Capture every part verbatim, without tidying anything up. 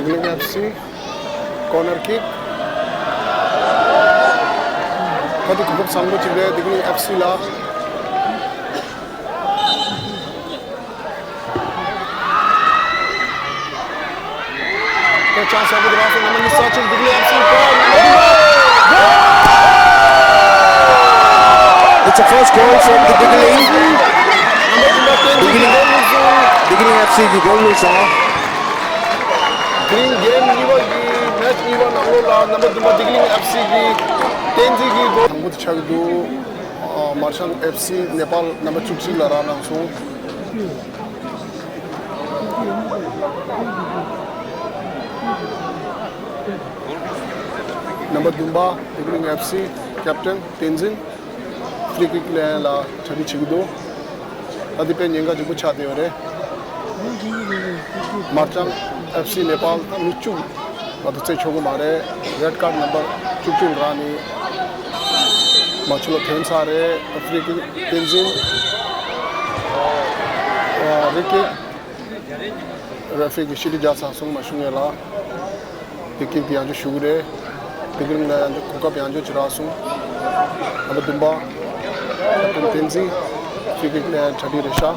Digling F C corner kick. ཕ་དེ་གོ་སྐབས་བཟང་པོ་ཅིག་རེད། Digling F C ལ། ད་ཅང་སོ་པོ་དེ་རང་སོ་ནམ་ཉི་ས་ཆེན་Digling F C goal. It's a first goal from the Digling. Digling, Digling F C གི་གོལ་ལུས་སོང་། དེ་རིང་གེམ་གཉིས་པ་གི་མེ་ཆི་གཉིས་པ་ནང་ལོགས་ལ་རྣམ་པ་བདུན་པ་Digling F C གི་བསྟན་འཛིན་གྱི་གོལ་དང་པོ་དེ་ཆགས་ཀྱི་འདུག་ཨ། མར་ཆང་F C ནེ་པཱལ་རྣམ་པ་བཅུ་གཅིག་ལ་རག་གནང་སོང་། རྣམ་པ་བདུན་པ་Digling F C captain བསྟན་འཛིན། Free kick ལེན་ལ་གྲ་སྒྲིག་བྱེད་ཀྱི་འདུག་ད་འདི་དཔེ་ཉེན་ཁ་ལྗིད་པོ་ཆགས་བསྡད་ཡོད་རེད། མར་ཆང་F C ནེ་པཱལ་ད་མི་བཅུ་བར་དུ་རྩེད་ཆོག་གི་མ་རེད། རེད་ཀཱར་ནམ་བར་བཅུ་གཅིག་རག་ནས་མ་ཆུ་ལ་ཐོན་ཚར་རེད། Free kick བསྟན་འཛིན། Free kick referee གིས་ཤི་ཏི་རྒྱག་ཚར་སོང་། མ་ཞུ་ངེས་ལ། Free kick དེ་ཡང་བསྐྱར་ཞུ་གི་རེད། Digling ལ་ཡང་གོ་སྐབས་ཡང་བསྐྱར་ཅིག་རག་སོང་། ཨ་ཕ་བདུན་པ་ཀེབ་ཊན་བསྟན་འཛིན། Free kick ལ་ཡང་གྲ་སྒྲིག་རེད་ཤག་ཨ་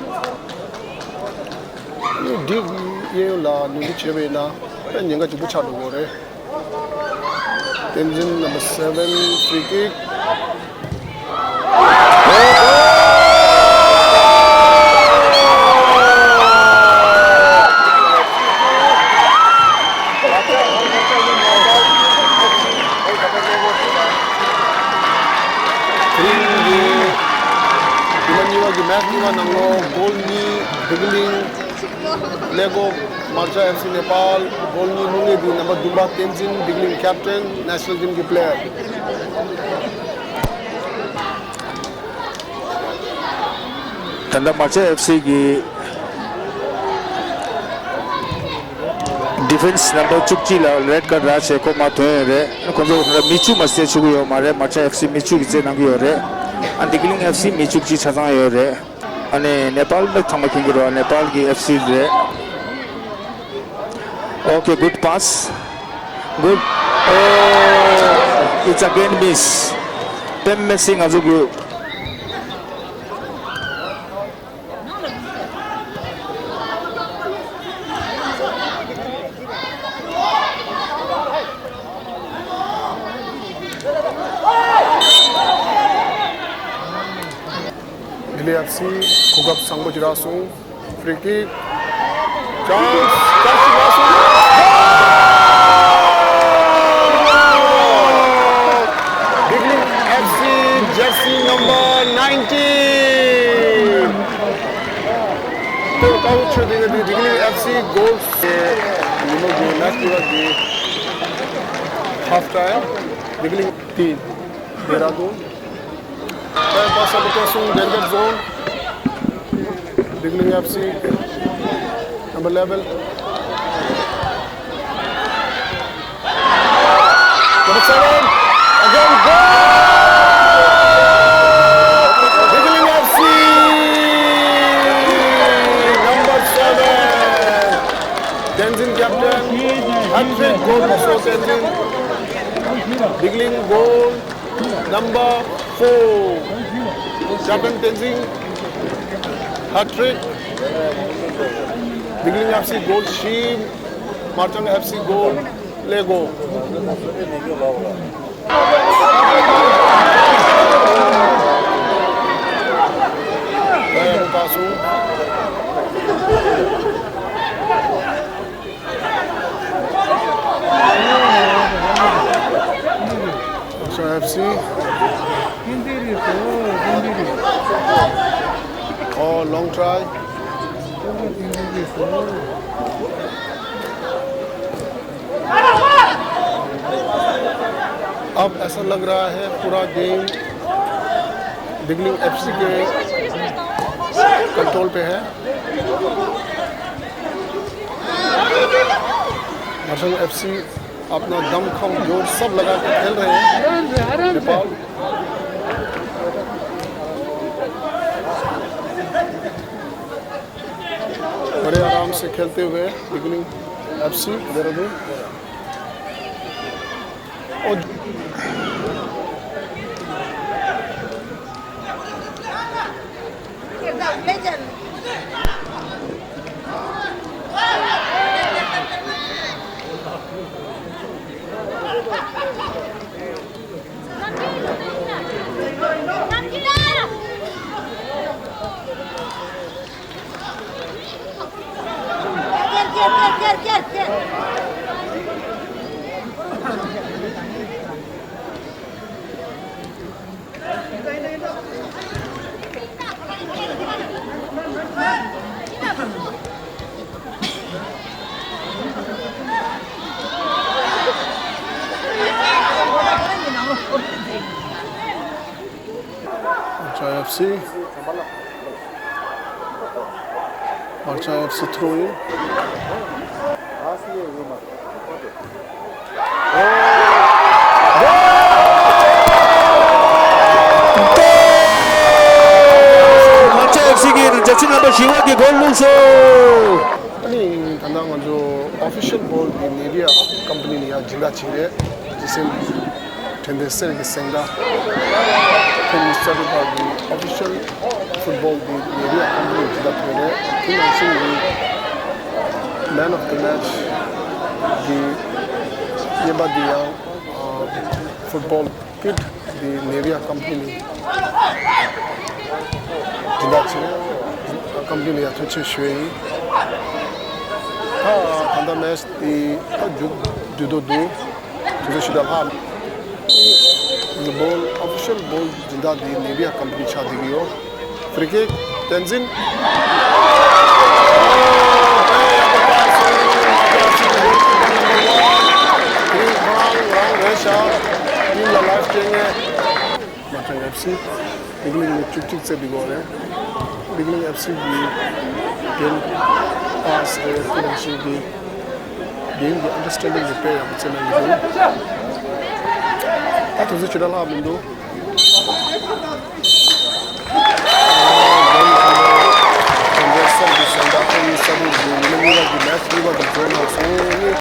ནི་འདི་གཡས་གཡོན་ལ་ནུས་འདྲི་བྱས་པ་ཡིན་ན་དཔེ་ཉེན་ཁ་ལྗིད་པོ་ཆགས་འགྲོ་གི་རེད། བསྟན་འཛིན་number seven free kick. དེ་རིང་གི་ཉི་མ་གཉིས་པ་གི་མེ་ཆི་གཉིས་པ་ནང་ལོགས་གོལ་གཉིས་Digling ཀླད་ཀོར། མར་ཆང་F C ནེ་པཱལ། གོལ་གཉིས་ལྷུང་མཁན་དེ་རྣམ་པ་བདུན་པ་བསྟན་འཛིན། Digling captain, national team གི་player། ད་ལྟ་མར་ཆང་F C གི་defence number བཅུ་གཅིག་ལ་red card རག་བྱས་ཁོ་མར་ཐོན་ཡོད་རེད། ཁོ་ཚོ་ད་ལྟ་མི་བཅུ་མ་རྩེད་ཆོག་གི་ཡོད་མ་རེད། མར་ཆང་F C མི་བཅུ་གིས་རྩེད་གནང་གི་ཡོད་རེད། ཨ། Digling F C མི་བཅུ་གཅིག་ཆ་ཚང་ཡོད་རེད། ཨ་ནི་ནེ་པཱལ་ནི་ཚང་མ་མཁྱེན་གྱི་རེད། ནེ་པཱལ་གྱི་F C རེད། Okay, good pass. Good. Oh, it's again miss. Ten missing ང་ཚོ་གི། Digling F C གོ་སྐབས་བཟང་པོ་ཅིག་རག་སོང་། Free kick chance, chance ཅིག་རག་སོང་། Digling F C jersey number nineteen དེ་ལྟ་བུ་ཆོས་ལྡན་གྱི་Digling F C goals ཉིན་མོ་གི་མེ་ཆི་གཉིས་པ་གི་half time Digling team Dehradun. Pass up to Sung, danger zone. Digling F C number eleven. Number seven. Again, goal! Digling F C number seven. Tenzin captain. Hat-trick goal for Tenzin. Digling goal number four. Captain Tenzin hat-trick. Digling F C goal བཞི། Marchang F C goal ཀླད་ཀོར། Marchang F C. Oh, long try. अब ऐसा लग रहा है पूरा गेम डिगलिंग एफसी के कंट्रोल पे है। मर्चेंट एफसी अपना दमखम जोर सब लगा के खेल रहे हैं। नेपाल बड़े आराम से खेलते हुए डिगलिंग एफसी देहरादून। और Barcha FC. Barcha FC throw in. Barcha FC གིས་རྒྱལ་ཕྱི་རྣམ་པ་བཞི་བ་གི་གོལ་བླུགས་སོང་། ཨ་ནི་ད་ལྟ་ང་ཚོ་ཨོ་ཕི་ཤལ་བྷོལ་འདི་ནེ་བི་ཡ་ཀམ་པ་ནི་ནས་ཡར་སྦྱིན་བདག་བྱས་རེད། ཇི་སེམས་དྲན་རྟེན་གསེར་གྱི་གཟེངས་རྟགས། ཕེབས་ཉི་ཤུ་རྩ་དྲུག་པ་གི་ཨོ་ཕི་ཤལ་ཕུཊ་བྷོལ་འདི་ནེ་བི་ཡ་ཀམ་པ་ནི་ནས་སྦྱིན་བདག་ཐོབ་རེད། དེ་ནང་བཞིན་གྱི་Man of the Match གི་རྔན་པ་འདི་ཡང་ཕུཊ་བྷོལ་ཀིཊ་འདི་ནེ་བི་ཡ་ཀམ་པ་ནི་ནས་སྦྱིན་བདག་བྱས། ཀམ་པ་ནི་ནས་ཡར་ཐུགས་རྗེ་ཆེ་ཞུ་ཡ་ཡིན། ད་ད་ལྟ་མེཆ་འདི་ད་མཇུག་བསྡུ་འདོད་འདུག་དུས་ཚོད་ཞེ་དྲག་ལྷག The ball, official ball སྦྱིན་བདག་འདི་ནེ་བི་ཡ་ཀམ་པ་ནི་ཆགས་བསྡད་ཀྱི་ཡོད། Free kick བསྟན་འཛིན། རང་རེད་ཤག་ཊིམ་ལ་ལའིབ་སྐྱེལ་མཁན། མ་ཐོན་ཨེཕ་སི། བིག་ལིང་ནས་བཅུ་གཅིག་རྩེད་འགྲོ་གི་རེད། བིག་ལིང་ཨེཕ་སི་གི་གེམ་པ་སི་རེད། དེ་ནང་བཞིན་གྱི་གེམ་གྱི་ཨན་ཌར་སི་ཊེན་ཌིང་གི་དཔེ་ཡག་པོ་རྩེད་གནང་གི་འདུག་ད་དུས་ཚོད་ཇི་འདྲ་ལྷག་མི་འདུག་ད་ནི་ཁོ་མོ་དེ་འདྲའི་སེམས་ཀྱི་ཟིང་ཆ་ཁོ་གཉིས་ས་རུབ་ཀྱི་ཉི་མ་གཉིས་པ་གི་མེ་ཆི་གཉིས་པ་དེ་འགྲོ་གནང་སོང་།